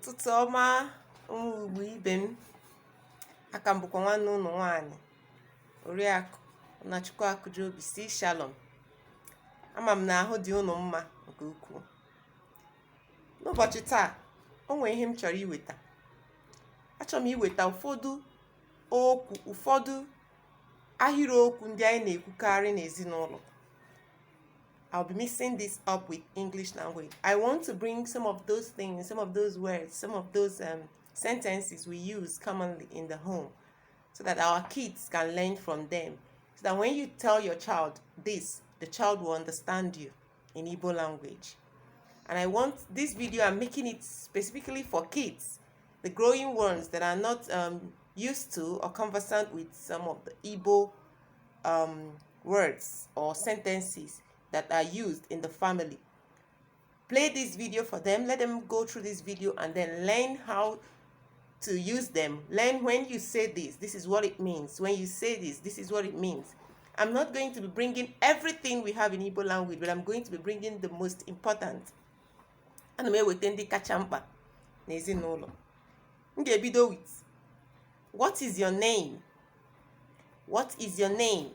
Ụtụtụ ọma, ụmụ Igbo ibe m. Aka m bụkwa nwanne ụnụ nwaanyị, Oriakụ Ụnachukwu Akụjiobi si Shalom. Ama m na ahụ dị ụnụ mma nke ukwuu. N'ụbọchị taa, o nwere ihe m chọrọ iweta. Achọrọ m iweta ụfọdụ okwu, ụfọdụ ahịrịokwu ndị anyị na-ekwukarị n'ezinụlọ. I'll be mixing this up with English language. I want to bring some of those things, some of those words, some of those sentences we use commonly in the home so that our kids can learn from them. So that when you tell your child this, the child will understand you in Igbo language. And I want this video, I'm making it specifically for kids, the growing ones that are not used to or conversant with some of the Igbo words or sentences that are used in the family. Play this video for them, let them go through this video and then learn how to use them. Learn when you say this, this is what it means. When you say this, this is what it means. I'm not going to be bringing everything we have in Igbo language, but I'm going to be bringing the most important. Ana m eweta ndị kacha mkpa n'ezinụlọ. M ga-ebido with "What is your name?" What is your name?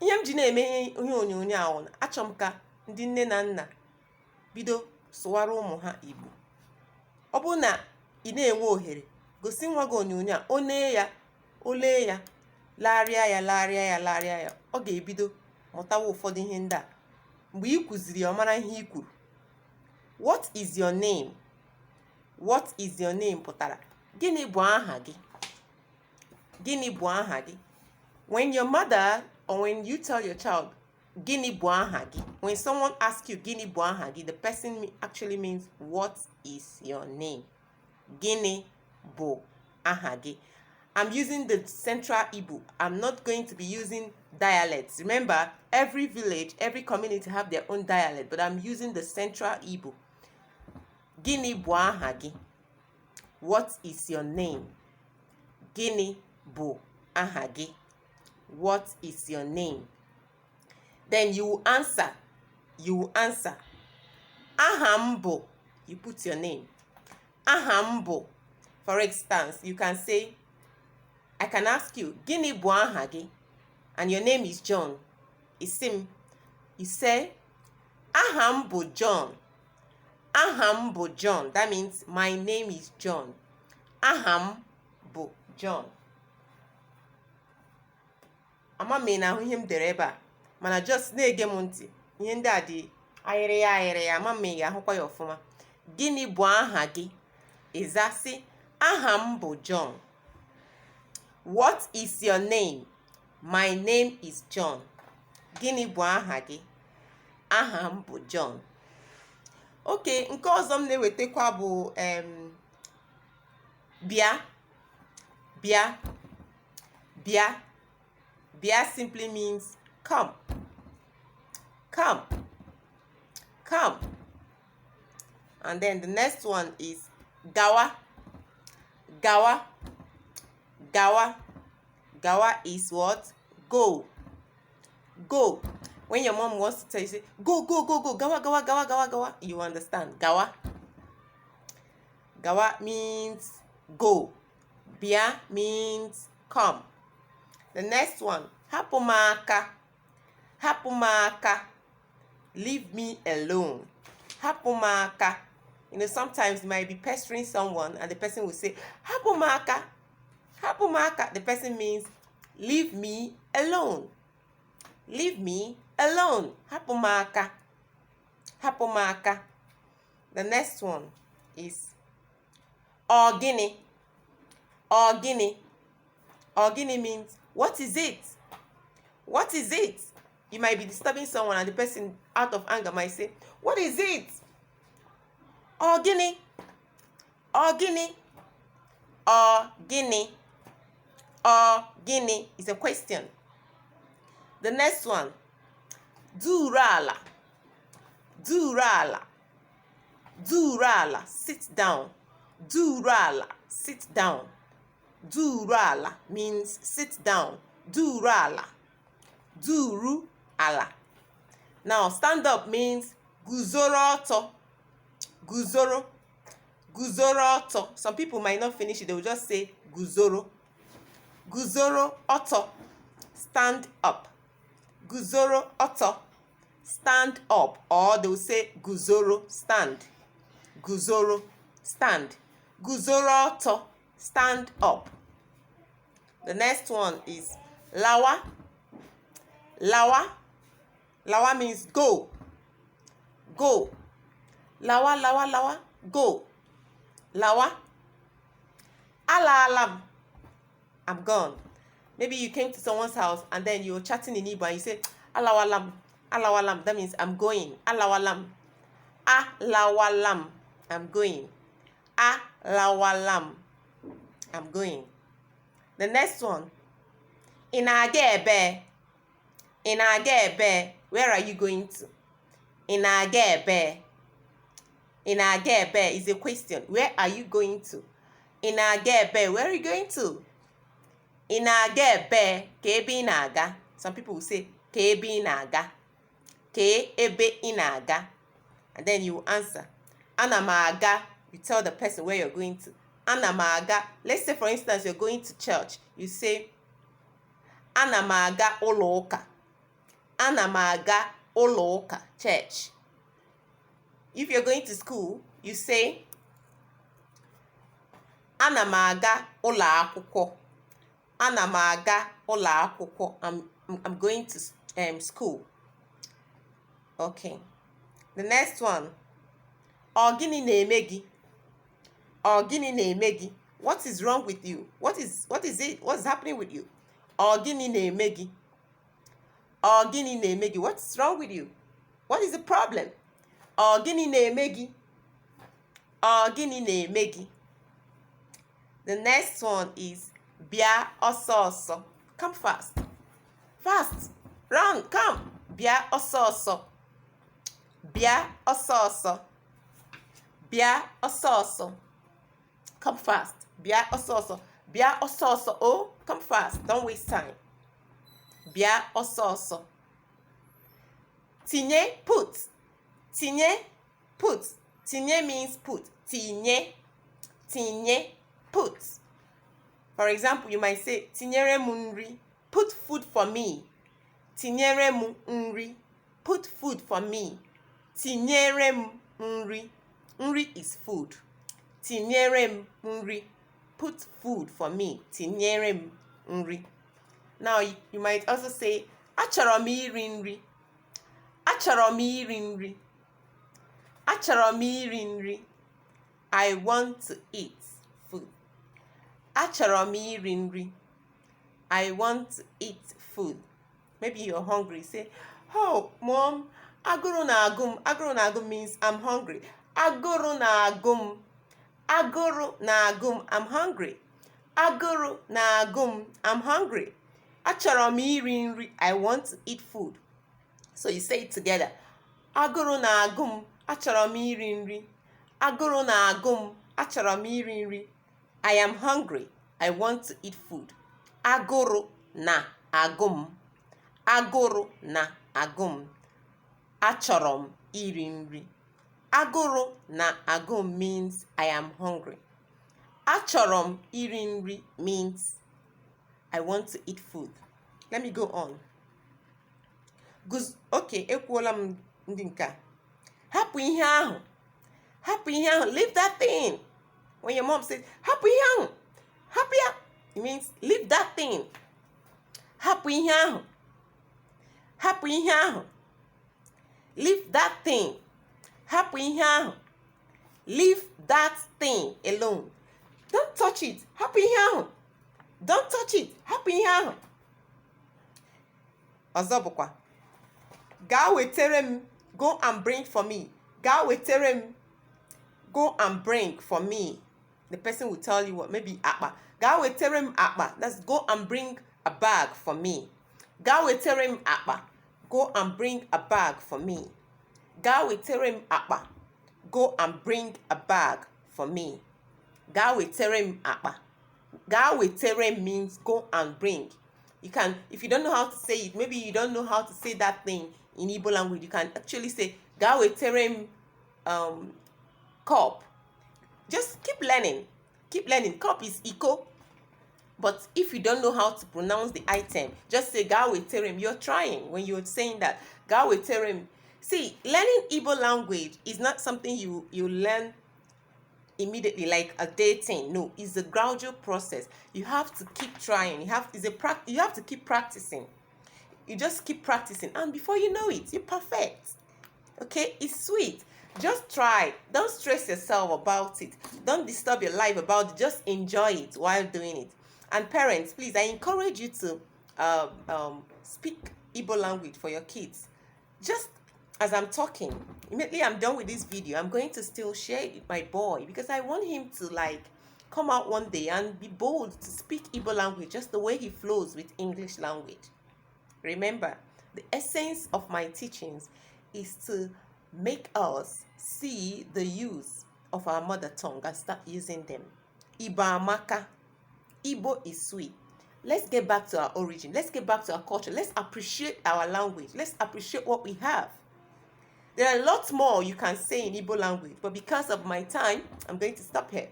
Ihe m ji na-eme ihe onyonyo ahụ, achọrọ m ka ndị nne na nna bido sụwara ụmụ ha Igbo. Ọ bụrụ na ị na-enwe ohere, gosi nwa gị onyonyo a, o nee ya, o lee ya, larịa ya, larịa ya, larịa ya, ọ ga-ebido mụtawa ụfọdụ ihe ndị a. Mgbe ị kwuziri ya, ọ mara ihe i kwuru. "What is your name?" "What is your name?" pụtara gịnị bụ aha gị? Gịnị bụ aha gị? When your mother or when you tell your child "Gịnị bụ aha gị?", when someone asks you "Gịnị bụ aha gị?", the person actually means "What is your name?" Gịnị bụ aha gị? I'm using the Central Igbo. I'm not going to be using dialects. Remember, every village, every community have their own dialect, but I'm using the Central Igbo. Gịnị bụ aha gị? What is your name? Gịnị bụ aha gị? What is your name? Then you will answer. You will answer. Aha m bụ. You put your name. Aha m bụ. For instance, you can say, I can ask you, "Gịnị bụ aha gị?" And your name is John. Ị sị m, you say, "Aha m bụ John." Aha m bụ John. That means my name is John. Aha m bụ John. Ama m ị na-ahụ ihe m dere ebe a, mana just na-ege m ntị. Ihe ndị a dị ahịrịya ahịrịya, ama m ị ga-ahụkwa ya ọfụma. Gịnị bụ aha gị? Ị za sị, "Aha m bụ John." What is your name? My name is John. Gịnị bụ aha gị? Aha m bụ John. Okay, nke ọzọ m na-ewetakwa bụ bịa, bịa, bịa. Bịa simply means come, come, come. And then the next one is gawa, gawa, gawa. Gawa is what? Go, go. When your mom wants to tell you, say, "Go, go, go, go, gawa, gawa, gawa, gawa, gawa." You understand? Gawa. Gawa means go. Bịa means come. The next one, hapụ m aka. Hapụ m aka. Leave me alone. Hapụ m aka. Sometimes you might be pestering someone and the person will say, "Hapụ m aka. Hapụ m aka." The person means leave me alone. Leave me alone. Hapụ m aka. Hapụ m aka. The next one is ọ gịnị? Ọ gịnị? Ọ gịnị means what is it? What is it? You might be disturbing someone and the person out of anger might say, "What is it?" Ọ gịnị? Ọ gịnị? Ọ gịnị? Ọ gịnị is a question. The next one, duru ala. Duru ala. Duru ala, sit down. Duru ala, sit down. Duru ala means sit down. Duru ala. Duru ala. Now, stand up means guzoro ọtọ. Guzoro. Guzoro ọtọ. Some people might not finish it, they will just say guzoro. Guzoro ọtọ. Stand up. Guzoro ọtọ. Stand up. Or they will say guzoro, stand. Guzoro, stand. Guzoro ọtọ. Stand up. The next one is lawa. Lawa. Lawa means go. Go. Lawa, lawa, lawa. Go. Lawa. Alaala m. I'm gone. Maybe you came to someone's house and then you're chatting in Igbo and you say, Alawala m. Alawala m. That means I'm going. Alawala m. Alawala m. I'm going. Alawala m. I'm going. The next one. Ị na-aga ebe? Ị na-aga ebe? Where are you going to? Ị na-aga ebe? Ị na-aga ebe is a question. Where are you going to? Ị na-aga ebe? Where are you going to? Ị na-aga ebe? Ka ebe ị na-aga. Some people will say, ka ebe ị na-aga. Ka ebe ị na-aga. And then you answer, ana m aga. You tell the person where you're going to. Ana m aga. Let's say, for instance, you're going to church. You say, ana m aga ụlọ ụka. Ana m aga ụlọ ụka, church. If you're going to school, you say, ana m aga ụlọ akwụkwọ. Ana m aga ụlọ akwụkwọ. I'm going to school. Okay. The next one. Ọ gịnị na-eme gị? Ọ gịnị na-eme gị? What is wrong with you? What is it? What's happening with you? Ọ gịnị na-eme gị? Ọ gịnị na-eme gị? What's wrong with you? What is the problem? Ọ gịnị na-eme gị? Ọ gịnị na-eme gị? The next one is bịa ọsọ ọsọ. Come fast. Fast. Run, come. Bịa ọsọ ọsọ. Bịa ọsọ ọsọ. Bịa ọsọ ọsọ. Come fast. Bịa ọsọ ọsọ. Bịa ọsọ ọsọ. Oh, come fast. Don't waste time. Bịa ọsọ ọsọ. Tinye, put. Tinye, put. Tinye means put. Tinye, tinye, put. For example, you might say, tinyere m nri. Put food for me. Tinyere m nri. Put food for me. Tinyere m nri. Nri is food. Tinyere m nri. Put food for me. Tinyere m nri. Now, you might also say, achọrọ m iri nri. Achọrọ m iri nri. Achọrọ m iri nri. I want to eat food. Achọrọ m iri nri. I want to eat food. Maybe you're hungry. Say, oh, Mom, agụrụ na-agụ m. Agụrụ na-agụ m means I'm hungry. Agụrụ na-agụ m. Agụrụ na-agụ m. I'm hungry. Agụrụ na-agụ m. I'm hungry. Achọrọ m iri nri. I want to eat food. So you say it together. Agụrụ na-agụ m. Achọrọ m iri nri. Agụrụ na-agụ m. Achọrọ m iri nri. I am hungry. I want to eat food. Agụrụ na-agụ m. Agụrụ na-agụ m. Achọrọ m iri nri. Agụrụ na-agụ m means I am hungry. Achọrọ m iri nri means I want to eat food. Let me go on. Okay, ekwuola m ndị nke a. Hapụ ihe ahụ. Hapụ ihe ahụ. Leave that thing. When your mom says, hapụ ihe ahụ. Hapụ ya. It means leave that thing. Hapụ ihe ahụ. Hapụ ihe ahụ. Leave that thing. Hapụ ihe ahụ. Leave that thing alone. Don't touch it. Hapụ ihe ahụ. Don't touch it. Hapụ ihe ahụ. Ọzọ bụkwa, gaa wetere m. Go and bring for me. Gaa wetere m. Go and bring for me. The person will tell you what, maybe akpa. Gaa wetere m akpa. That's go and bring a bag for me. Gaa wetere m akpa. Go and bring a bag for me. Gaa wetere m akpa. Go and bring a bag for me. Gaa wetere m akpa. Gaa wetere m means go and bring. You can, if you don't know how to say it, maybe you don't know how to say that thing in Igbo language, you can actually say gaa wetere m cup. Just keep learning. Keep learning. Cup is iko. But if you don't know how to pronounce the item, just say gaa wetere m. You're trying when you're saying that. Gaa wetere m. See, learning Igbo language is not something you learn immediately, like a day thing. No, it's a gradual process. You have to keep trying. You have to keep practicing. You just keep practicing, and before you know it, you're perfect. Okay, it's sweet. Just try. Don't stress yourself about it. Don't disturb your life about it. Just enjoy it while doing it. And parents, please, I encourage you to speak Igbo language for your kids. Just as I'm talking, immediately I'm done with this video, I'm going to still share it with my boy, because I want him to come out one day and be bold to speak Igbo language just the way he flows with English language. Remember, the essence of my teachings is to make us see the use of our mother tongue and start using them. Igbo amaka. Igbo is sweet. Let's get back to our origin. Let's get back to our culture. Let's appreciate our language. Let's appreciate what we have. There are lots more you can say in Igbo language, but because of my time, I'm going to stop here.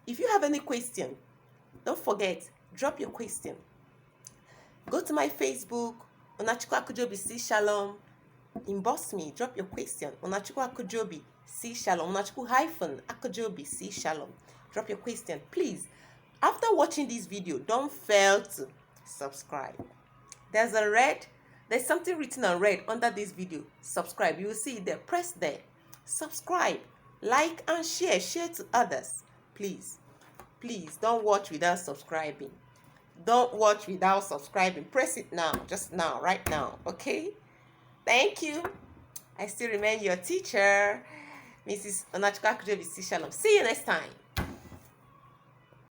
If you have any question, don't forget, drop your question. Go to my Facebook, Unachukwu Akujobi C Shalom. Inbox me, drop your question. Unachukwu Akujobi C Shalom. Unachukwu hyphen Akujobi C Shalom. Drop your question, please. After watching this video, don't fail to subscribe. There's something written on red under this video. Subscribe. You will see it there. Press there. Subscribe, like, and share. Share to others. Please, please don't watch without subscribing. Don't watch without subscribing. Press it now, just now, right now. Okay? Thank you. I still remain your teacher, Mrs. Unachukwu Akujobi C. Shalom. See you next time.